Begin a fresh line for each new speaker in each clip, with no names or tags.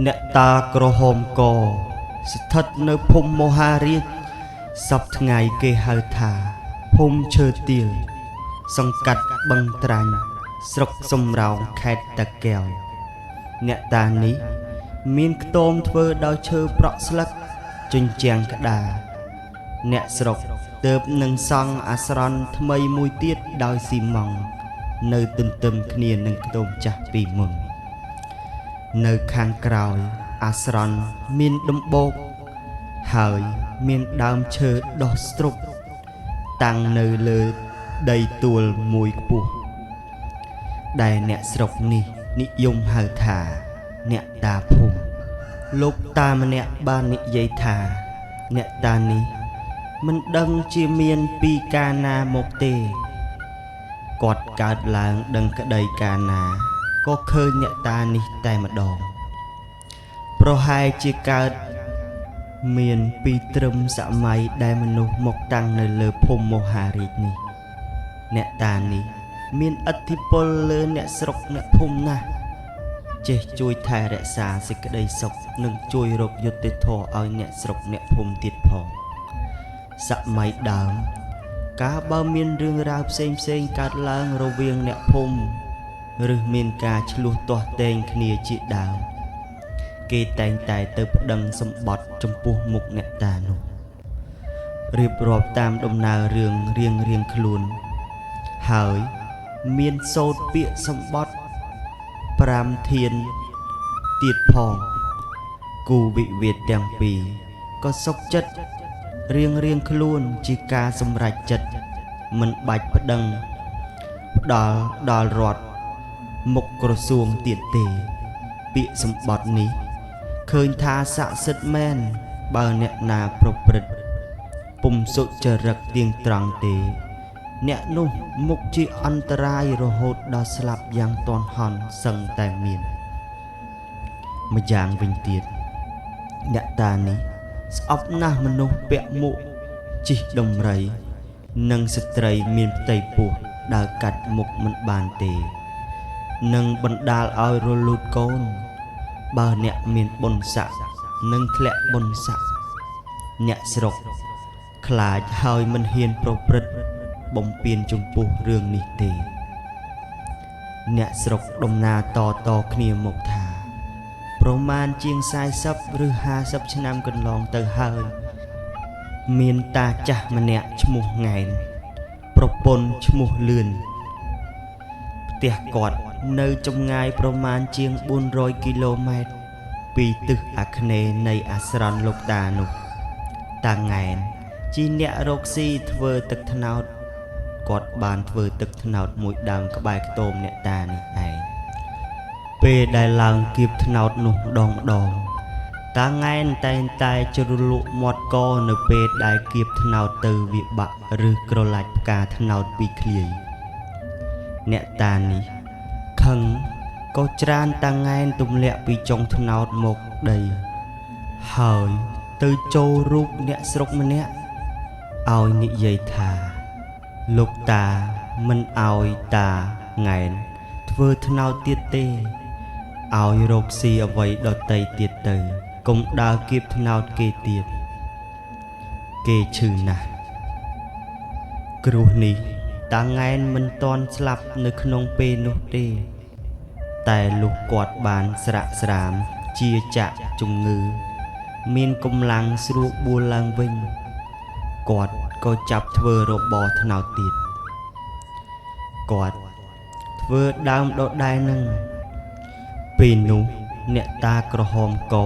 អ្នកតាក្រហមកស្ថិតនៅភូមិមហារាជសព្វថ្ងៃគេហៅថាភូមិឈើទាលសង្កាត់បឹងត្រាញ់ស្រុកសំរោងខេត្តតាកែវអ្នកតានេះមានខ្ទមធ្វើដោយឈើប្រក់ស្លឹកជញ្ជាំងក្តារអ្នកស្រុកទើបនឹងសង់អាស្រន់ថ្មីមួយទៀតដោយស៊ីម៉ង់នៅទន្ទឹមគ្នានឹងខ្ទមចាស់ពីមុននៅខាងក្រោយអាស្រន់មានដំបូកហើយមានដើមឈើដុះស្ទ្រុបតាំងនៅលើដីទួលមួយខ្ពស់ដែលអ្នកស្រុកនេះនិយមហៅថាអ្នកតាភូមិលោកតាម្នាក់បាននិយាយថាអ្នកតានេះមិនដឹងជាមានពីកាលណាមកទេគាត់កើតឡើងដឹងក្តីកាលណាក៏ឃើញអ្នកតានេះតែម្ដងប្រហែលជាកើតមានពីត្រឹមសម័យដែលមនុស្សមកតាំងនៅលើភូមិមហារាជនេះអ្នកតានេះមានឥទ្ធិពលលើអ្នកស្រុកអ្នកភូមិណាស់ចេះជួយថែរក្សាសេចក្តីសុខនិងជួយរកយុត្តិធម៌ឲ្យអ្នកស្រុកអ្នកភូមិទៀតផងសម័យដើមកាលបើមានរឿងរ៉ាវផ្សេងៗកើតឡើងរវាងអ្នកភូមិឬមានការឈ្លោះទាស់ទែងគ្នាជាដើមគេតែងតែទៅប្តឹងសម្បត្តិចំពោះមុខអ្នកតានោះរៀបរាប់តាមដំណើររឿងរៀងៗខ្លួនហើយមានសូត្រពាក្យសម្បត្តិ5ធានទៀតផងគូវិវាទទាំងពីរក៏សុខចិត្តរៀងៗខ្លួនជាការសម្រេចចិត្តមិនបាច់ប្តឹងផ្ដល់ដល់រដ្ឋមុខក្រសួងទៀតទេពាក្យសម្បត្តិនេះឃើញថាស័ក្តិសិទ្ធិមែនបើអ្នកណាប្រព្រឹត្តពុំសុចរិតទៀងត្រង់ទេអ្នកនោះមុខជាអន្តរាយរហូតដល់ស្លាប់យ៉ាងទាន់ហន់សឹងតែមានម្យ៉ាងវិញទៀតអ្នកតានេះស្អប់ណាស់មនុស្សពាក់មួកជិះដំរីនិងស្ត្រីមានផ្ទៃពោះដើរកាត់មុខមិនបានទេនឹងបណ្ដាលឲ្យរលូតកូនបើអ្នកមានបុណ្យស័ក្តិនឹងធ្លាក់បុណ្យស័ក្តិអ្នកស្រុកខ្លាចហើយមិនហ៊ានប្រព្រឹត្តបំពេញចំពោះរឿងនេះទេអ្នកស្រុកដំណាតតគ្នាមកថាប្រមាណជាង40ឬ50ឆ្នាំកន្លងទៅហើយមានតាចាស់ម្នាក់ឈ្មោះង៉ែនប្រពន្ធឈ្មោះលឿនផ្ទះគាត់នៅចម្ងាយប្រមាណជាង400គីឡូម៉ែត្រពីទិសអាគ្នេយ៍នៃអាស្រន់លោកតានោះតាង៉ែនជាអ្នករកស៊ីធ្វើទឹកត្នោតគាត់បានធ្វើទឹកត្នោតមួយដើមក្បែរខ្ទមអ្នកតានេះឯងពេលដែលឡើងគៀបត្នោតនោះម្ដងម្ដងតាង៉ែនតែងតែជ្រលក់មាត់កនៅពេលដែលគៀបត្នោតទៅវាបាក់ឬក្រឡាច់ផ្កាត្នោតពីឃ្លាយអ្នកតានេះខឹងក៏ច្រានតាង៉ែនទម្លាក់ពីចុងត្នោតមកដីហើយទៅចូលរូបអ្នកស្រុកម្នាក់ឲ្យនិយាយថាលោកតាមិនឲ្យតាង៉ែនធ្វើត្នោតទៀតទេឲ្យរកស៊ីអ្វីដតីទៀតទៅកុំដើរគៀបត្នោតគេទៀតគេឈឺណាស់គ្រោះនេះតាង៉ែនមិនទាន់ស្លាប់នៅក្នុងពេលនោះទេតែលុះគាត់បានស្រាកស្រាមជាចាក់ជំងឺមានកម្លាំងស្រួលបួលឡើងវិញគាត់ក៏ចាប់ធ្វើរបរត្នោតទៀតគាត់ធ្វើដើមដដែលនឹងពេលនោះអ្នកតាក្រហមក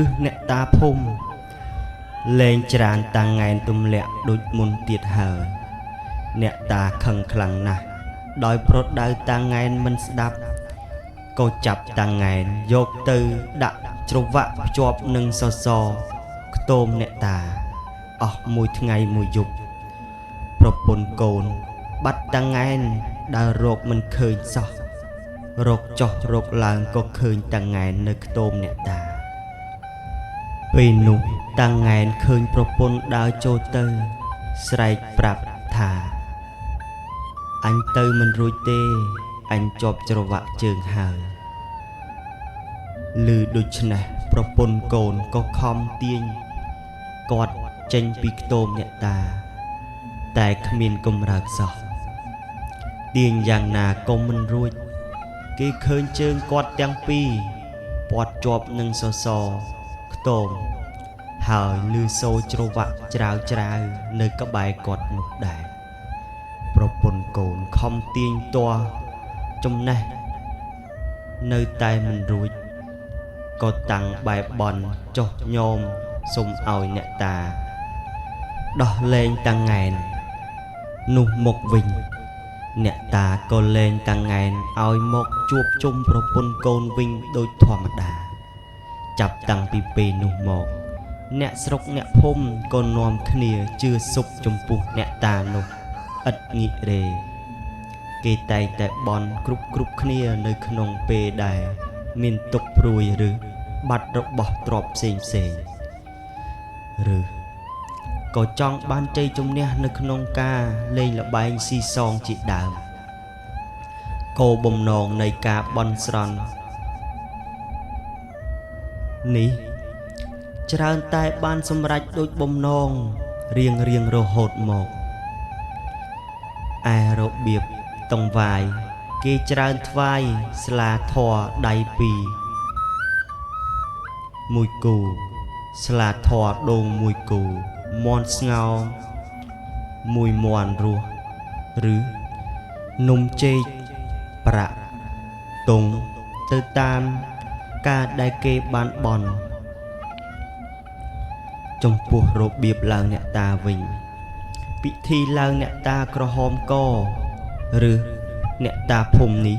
ឬអ្នកតាភូមិលែងច្រានតាង៉ែនទម្លាក់ដូចមុនទៀតហើយអ្នកតាខឹងខ្លាំងណាស់ដោយប្រដៅតាង៉ែនមិនស្ដាប់ក៏ចាប់តាង៉ែនយកទៅដាក់ច្រវាក់ភ្ជាប់នឹងសសរខ្ទមអ្នកតាអស់មួយថ្ងៃមួយយប់ប្រពន្ធកូនបាត់តាង៉ែនដើររកមិនឃើញសោះរកចុះរកឡើងក៏ឃើញតាង៉ែននៅខ្ទមអ្នកតាពេលនោះតាង៉ែនឃើញប្រពន្ធដើរចូលទៅស្រែកប្រាប់ថាអញទៅមិនរួចទេអញជាប់ច្រវាក់ជើងហើយ ឮដូច្នេះប្រពន្ធកូនក៏ខំទាញគាត់ចេញពីខ្ទមអ្នកតាតែគ្មានកម្រើកសោះទាញយ៉ាងណាក៏មិនរួចគេឃើញជើងគាត់ទាំងពីរពាត់ជាប់នឹងសសរខ្ទមហើយឮសូរច្រវាក់ច្រាវច្រាវនៅក្បែរគាត់នោះដែរប្រពន្ធកូនខំទាញទាស់ចំណេះនៅតែមិនរួចក៏តាំងបែបបន់ចុះញោមសុំឲ្យអ្នកតាដោះលែងតាង៉ែននោះមកវិញអ្នកតាក៏លែងតាង៉ែនឲ្យមកជួបជុំប្រពន្ធកូនវិញដូចធម្មតាចាប់តាំងពីពេលនោះមកអ្នកស្រុកអ្នកភូមិក៏នាំគ្នាជឿសុខចំពោះអ្នកតានោះឥតងាករេគេតែងតែបន់គ្រប់គ្រប់គ្នានៅក្នុងពេលដែលមានទុក្ខព្រួយឬបាត់របស់ទ្រព្យផ្សេងផ្សេងឬក៏ចង់បានជ័យជំនះនៅក្នុងការលេងល្បែងស៊ីសងជាដើមគោលបំណងនៃការបន់ស្រន់នេះច្រើនតែបានសម្រេចដូចបំណងរៀងរៀងរហូតមកឯរបៀបតង្វាយគេច្រើនថ្វាយស្លាធរដៃពីរមួយគូស្លាធរដូងមួយគូមាន់ស្ងោមួយមាន់រស់ឬនំចេកប្រាក់តុងទៅតាមការដែលគេបានបន់ចំពោះរបៀបឡើងអ្នកតាវិញពិធីឡើងអ្នកតាក្រហមកឬអ្នកតាភូមិនេះ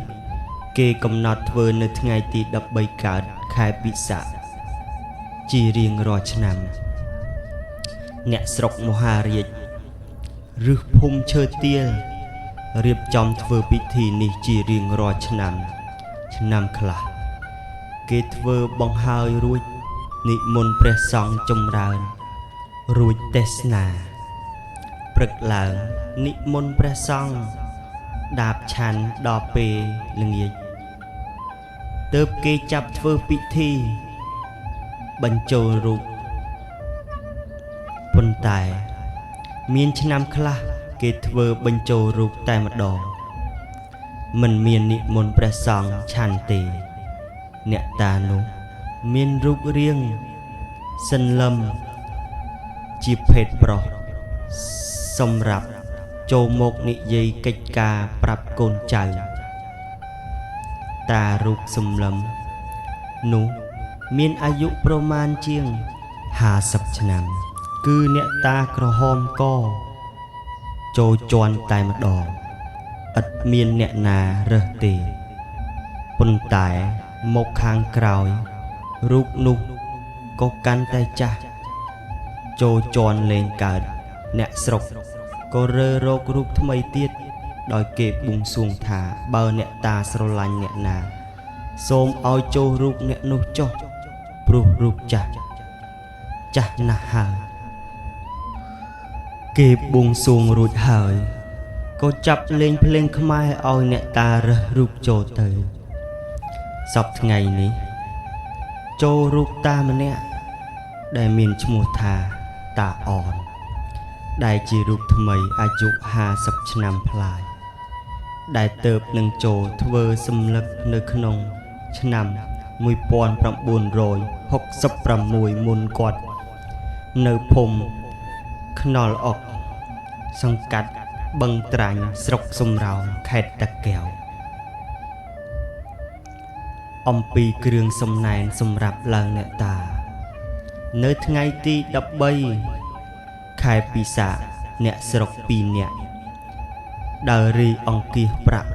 គេកំណត់ធ្វើនៅថ្ងៃទី13កើតខែពិសាខជារៀងរាល់ឆ្នាំអ្នកស្រុកមហារាជឬភូមិឈើទាលរៀបចំធ្វើពិធីនេះជារៀងរាល់ឆ្នាំឆ្នាំខ្លះគេធ្វើបង្ហើយរួចនិមន្តព្រះសង្ឃចម្រើនរួចទេសនាព្រឹកឡើងនិមន្តព្រះសង្ឃដាបឆាន់ដល់ពេលល្ងាចទើបគេចាប់ធ្វើពិធីបញ្ចូលរូបប៉ុន្តែមានឆ្នាំខ្លះគេធ្វើបញ្ចូលរូបតែម្ដងមិនមាននិមន្តព្រះសង្ឃឆាន់ទេអ្នកតានោះមានរូបរាងសន្លឹមជាភេទប្រុសសម្រាប់ចូលមកនិយាយកិច្ចការប្រាប់កូនចៅតារូបសម្លឹមនោះមានអាយុប្រមាណជាង50ឆ្នាំគឺអ្នកតាក្រហមកចូលជន់តែម្ដងឥតមានអ្នកណារើសទេប៉ុន្តែមកខាងក្រោយរូបនោះក៏កាន់តែចាស់ចូលជន់លែងកើតអ្នកស្រុកក៏រើរករូបថ្មីទៀតដោយគេបួងសួងថាបើអ្នកតាស្រឡាញ់អ្នកណាសូមឲ្យចូលរូបអ្នកនោះចុះព្រោះរូបចាស់ចាស់ណាស់ហើយគេបួងសួងរួចហើយក៏ចាប់លេងភ្លេងខ្មែរឲ្យអ្នកតារើសរូបចូលទៅសប្តាហ៍ថ្ងៃនេះចូលរូបតាម្នាក់ដែលមានឈ្មោះថាតាអនដែលជារូបថ្មីអាយុ50ឆ្នាំប្លាយដែលទៅបនឹងចូលធ្វើសម្លឹកនៅក្នុងឆ្នាំ1966មុនគាត់នៅភូមិខ្នល់អុកសង្កាត់បឹងត្រាញ់ស្រុកសំរោងខេត្តតាកែវអំពីគ្រឿងសំណែនសម្រាប់ឡើងអ្នកតានៅថ្ងៃទី13ខែពិសាខអ្នកស្រុក2នាក់ដើររីអង្គាសប្រាក់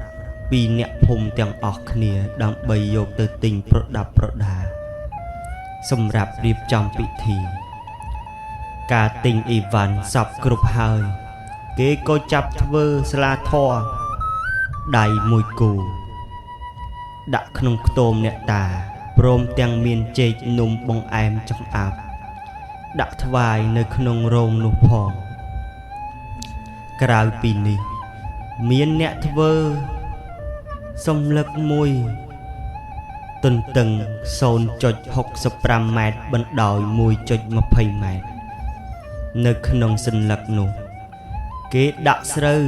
ពីអ្នកភូមិទាំងអស់គ្នាដើម្បីយកទៅទិញប្រដាប់ប្រដាសម្រាប់រៀបចំពិធីការទិញអីវ៉ាន់សពគ្រប់ហើយគេក៏ចាប់ធ្វើស្លាធរដៃមួយគូដាក់ក្នុងខ្ទមអ្នកតាព្រមទាំងមានចេកនំបង្អែមចង្អាបដាក់ថ្វាយនៅក្នុងរោងនោះផងក្រៅពីនេះមានអ្នកធ្វើសម្លឹកមួយ ទន្ទឹង 0.65 ម៉ែត្របណ្ដោយ 1.20 ម៉ែត្រនៅក្នុងសន្លឹកនោះគេដាក់ស្រូវ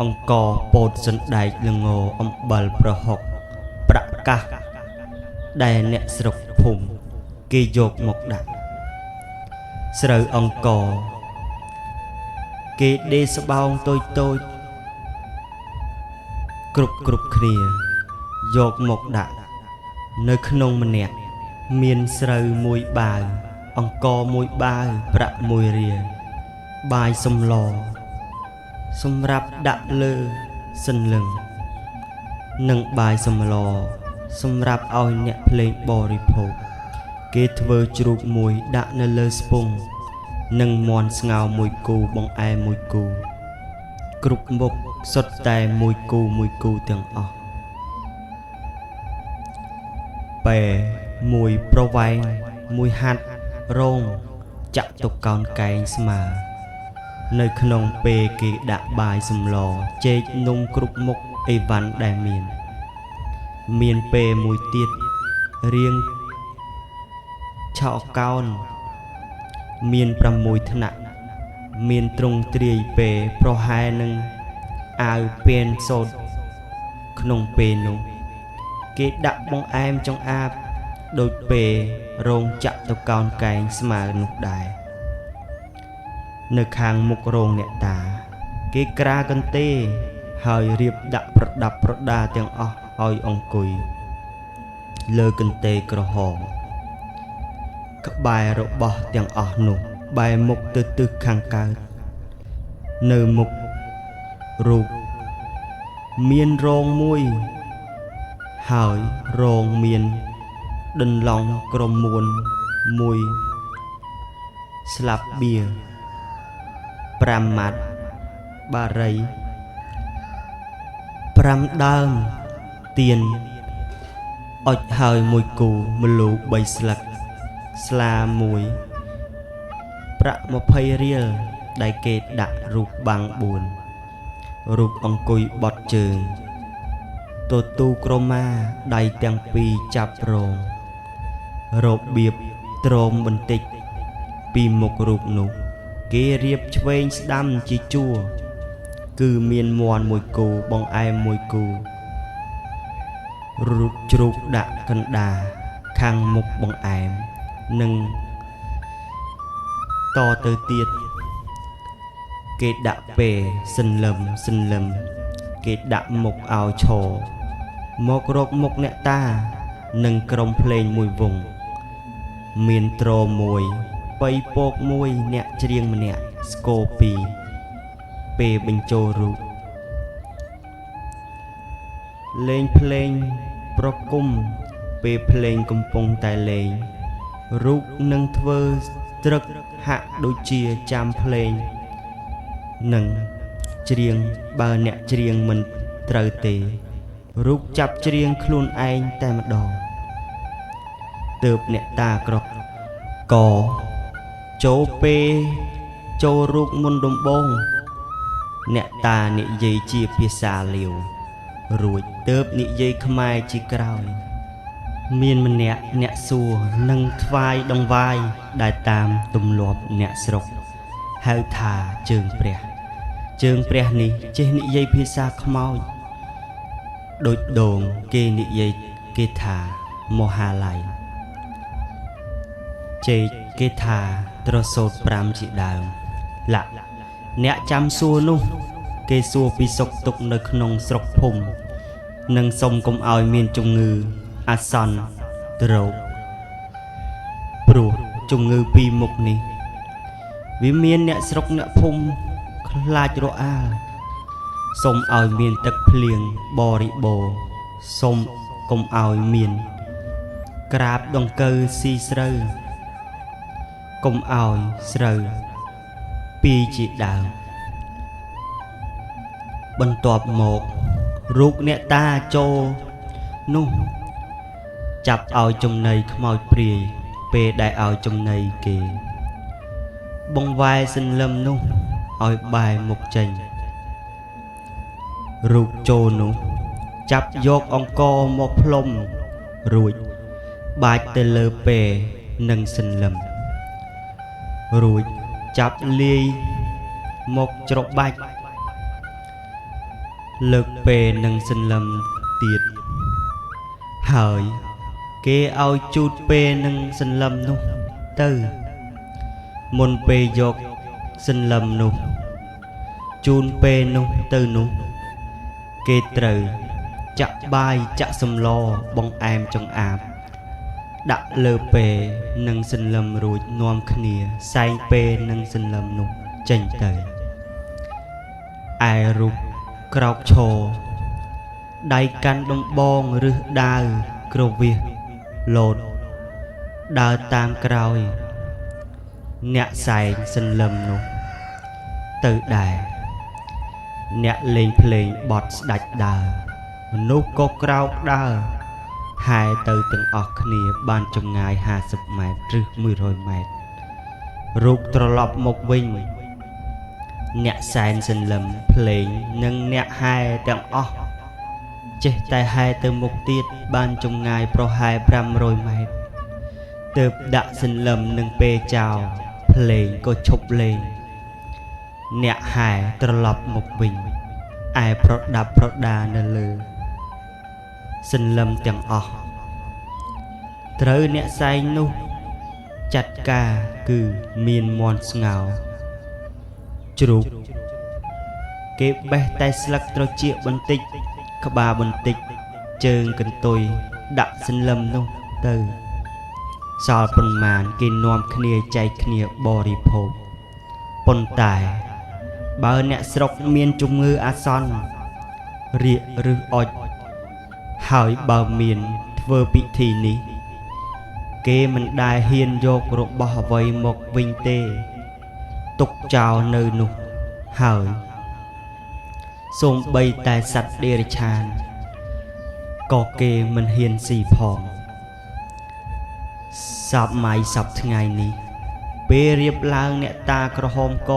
អង្ករពោតសណ្ដែកល្ងអំបិលប្រហុកប្រាក់កាសដែលអ្នកស្រុកភូមិគេយកមកដាក់ស្រូវអង្ករគេដេស្បោងតូចតូចគ្រប់គ្រប់គ្នាយកមកដាក់នៅក្នុងម្នាក់មានស្រូវមួយបាវអង្ករមួយបាវប្រាក់មួយរៀលបាយសម្លសម្រាប់ដាក់លើសន្លឹងនិងបាយសម្លសម្រាប់ឲ្យអ្នកភ្លេងបរិភោគគេធ្វើជ្រូកមួយដាក់នៅលើស្ពង់និងមាន់ស្ងោរមួយគូបង្អែមមួយគូគ្រប់មុខសុទ្ធតែមួយគូមួយគូទាំងអស់បែមួយប្រវែងមួយហាត់រោងចាក់តុកោនកែងស្មើនៅក្នុងពេលគេដាក់បាយសម្លចេកនំគ្រប់មុខអីវ៉ាន់ដែលមានពេលមួយទៀតរៀងឆោកោនមាន6ថ្នាក់មានទ្រង់ទ្រាយពេលប្រហែលនឹងអាវពៀនសូត្រក្នុងពេលនោះគេដាក់បង្អែមចង្អាបដូចពេលរោងចាក់តកោនកែងស្មើនោះដែរនៅខាងមុខរោងអ្នកតាគេក្រាកន្ទេហើយរៀបដាក់ប្រដាប់ប្រដាទាំងអស់ឲ្យអង្គុយលើកន្ទេក្រហមក្បែររបស់ទាំងអស់នោះបែរមុខទៅទិសខាងកើតនៅមុខរូបមានរោងមួយហើយរោងមានដន្លងក្រមួនមួយស្លាបបៀ5ម៉ាត់បារី5ដើមទៀនអុចហើយមួយគូម្លូ3ស្លឹកស្លាមួយប្រាក់20រៀលដែលគេដាក់រូបបាំង4រូបអង្គុយបត់ជើងទទូក្រមាដៃទាំងពីរចាប់រងរបៀបទ្រមបន្តិចពីមុខរូបនោះគេរៀបឆ្វេងស្ដាំជាជួរគឺមានមាន់មួយគូបង្អែមមួយគូរូបជ្រូកដាក់កណ្ដាខាងមុខបង្អែមនិងតទៅទៀតគេដាក់ពេសន្លឹមសន្លឹមគេដាក់មុខឲ្យឈរមករកមុខអ្នកតានិងក្រុមភ្លេងមួយវងមានទ្រមួយបៃពកមួយអ្នកច្រៀងម្នាក់ស្គរពីរពេលបញ្ចូលរូបលេងភ្លេងប្រគំពេលភ្លេងកំពុងតែលេងរូបនឹងធ្វើត្រឹកហាក់ដូចជាចាំភ្លេងនិងច្រៀងបើអ្នកច្រៀងមិនត្រូវទេរូបចាប់ច្រៀងខ្លួនឯងតែម្ដងទើបអ្នកតាក្រកចូលពេលចូលរូបមុនដំបងអ្នកតានិយាយជាភាសាលាវរួចទើបនិយាយខ្មែរជាក្រោយមានម្នាក់អ្នកសួរនឹងថ្វាយដង្វាយដែលតាមទម្លាប់អ្នកស្រុកហៅថាជើងព្រះជើងព្រះនេះចេះនិយាយភាសាខ្មោចដូចដូងគេនិយាយគេថាមហាល័យចេកគេថាត្រសូត5ជាដើមលាក់អ្នកចាំសួរនោះគេសួរពីសុខទុក្ខនៅក្នុងស្រុកភូមិនិងសុំកុំឲ្យមានជំងឺអាសន្នរោគព្រោះជំងឺពីរមុខនេះវាមានអ្នកស្រុកអ្នកភូមិខ្លាចរអាលសូមឲ្យមានទឹកភ្លៀងបរិបូរណ៍សូមកុំឲ្យមានក្រាបដង្កូវស៊ីស្រូវកុំឲ្យស្រូវពីជាដើមបន្ទាប់មករូបអ្នកតាចូលនោះចាប់ឲ្យចំណីខ្មោចព្រាយពេលដែលឲ្យចំណីគេបង្វែរសន្លឹមនោះឲ្យបែរមុខចេញរូបចូលនោះចាប់យកអង្ករមកផ្លុំ រួចបាចទៅលើពែនិងសន្លឹមរួចចាប់លាយមកច្របាច់លើកពែនិងសន្លឹមទៀតហើយគេឲ្យជូតពែនិងសន្លឹមនោះទៅមុនពេលយកសន្លឹមនោះជូនពែនោះទៅនោះគេត្រូវចាក់បាយចាក់សម្លបង្អែមចង្អាបដាក់លើពែនិងសន្លឹមរួចនាំគ្នាសែងពែនិងសន្លឹមនោះចេញទៅឯរូបក្រោកឈរដៃកាន់ដំបងឬដាវក្រវិះលោតដើរតាមក្រោយអ្នកសែងសន្លឹមនោះទៅដែរអ្នកលេងភ្លេងបត់ស្ដាច់ដើរមនុស្សក៏ក្រោកដើរហែទៅទាំងអស់គ្នាបានចម្ងាយ50ម៉ែត្រឬ100ម៉ែត្ររូបត្រឡប់មកវិញអ្នកសែនសន្លឹមភ្លេងនិងអ្នកហែទាំងអស់ចេះតែហែទៅមុខទៀតបានចម្ងាយប្រហែល500ម៉ែត្រទើបដាក់សន្លឹមនិងពេចោលភ្លេងក៏ឈប់លេងអ្នកហែត្រឡប់មកវិញឯប្រដាប់ប្រដានៅលើសន្លឹមទាំងអស់ត្រូវអ្នកសែងនោះចាត់ការគឺមានមន់ស្ងោជ្រូកគេបេះតែស្លឹកត្រចៀកបន្តិចក្បាលបន្តិចជើងកន្ទុយដាក់សន្លឹមនោះទៅសល់ប៉ុន្មានគេនាំគ្នាចែកគ្នាបរិភោគប៉ុន្តែបើអ្នកស្រុកមានជំងឺអាសន្នរាកឬអុចហើយបើមានធ្វើពិធីនេះគេមិនដែលហ៊ានយករបស់អ្វីមកវិញទេទុកចោលនៅនោះហើយសូម្បីតែសត្វដេរិឆានក៏គេមិនហ៊ានស៊ីផងសព្វម៉ៃសព្វថ្ងៃនេះពេលរៀបឡើងអ្នកតាក្រហមក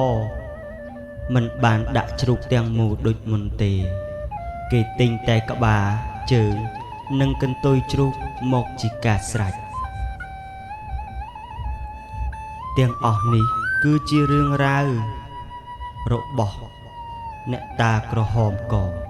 មិនបានដាក់ជ្រូកទាំងមូលដូចមុនទេគេទិញតែក្បាលជើងនិងកន្ទុយជ្រូកមកជាការស្រេចទាំងអស់នេះគឺជារឿងរ៉ាវរបស់អ្នកតាក្រហមក។